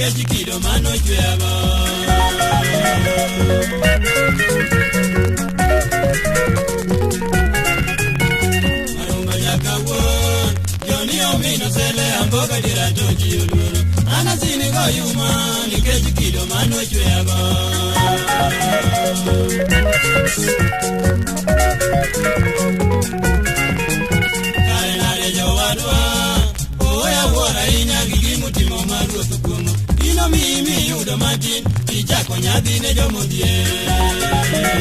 nikech kido manochweyago. Marumba nyaka wuon, Joni omino sele amboga dira to ji oluoro. An asini go yuma nikech kido manochweyago. Kare nade jowadwa, oya wuoro ahinya gi gimutimo mar ruoth kuomo. In omiyi miyudo matin, ichako nyadhi ne jomodhier.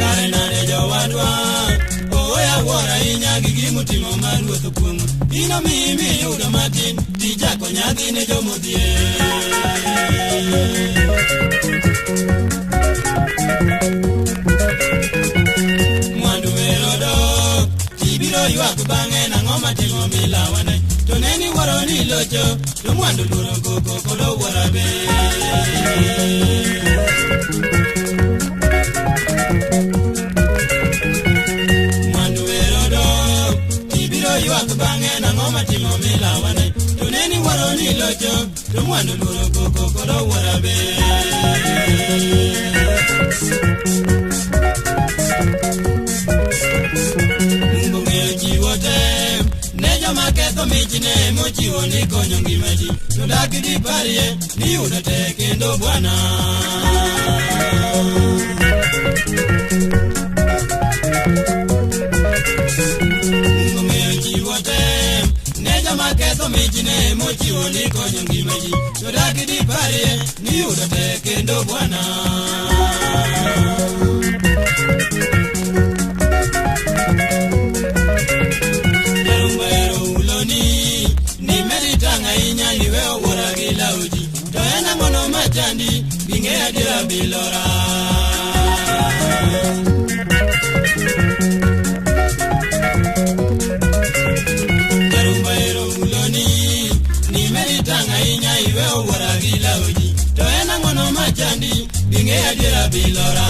Kare nade jowadwa, oya wuoro ahinya gi gimutimo mar ruoth kuomo. In omiyi miyudo matin, tichako nyadhi ne jomodhier. Mwandu wero dok, tibiro ywak bang'e nang'o matimo milawane. To ne ni wuoro ni locho, to mwandu luoro koko kod owuora be. Mwandu wero dok, tibiro ywak bang'e nang'o matimo milawane. To ne ni wuoro ni locho, to mwandu luoro koko kod owuora be. Mungu ng'eyo chiwo tem ne joma ketho michne mochiwo ni konyo ngima ji. To dak giparie ni yudo tek kendo bwana. Mungu ng'eyo chiwo tem ne joma ketho michne mochiwo ni konyo ngima ji. To dak giparie ni yudo tek kendo bwana. Jarumba ero uloni ni meri tang' ahinya niwe owuora gi law ji. To en ang'ono machandi bing'e adiera bilora. Jarumba ero uloni ni meri tang' ahinya iwe owuora gi law ji. To en ang'ono machandi bing'e adiera bilora.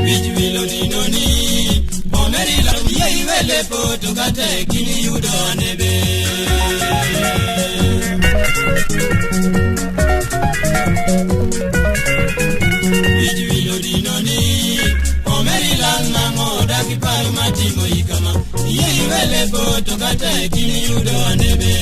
Wich wilo dinoni omeri law yie iwe lepo to kata e kini yudo anebe. Wich wilo dinoni omeri lal nang'o dak ipar matimo ikama yie iwe lepo to kata e kini yudo anebe.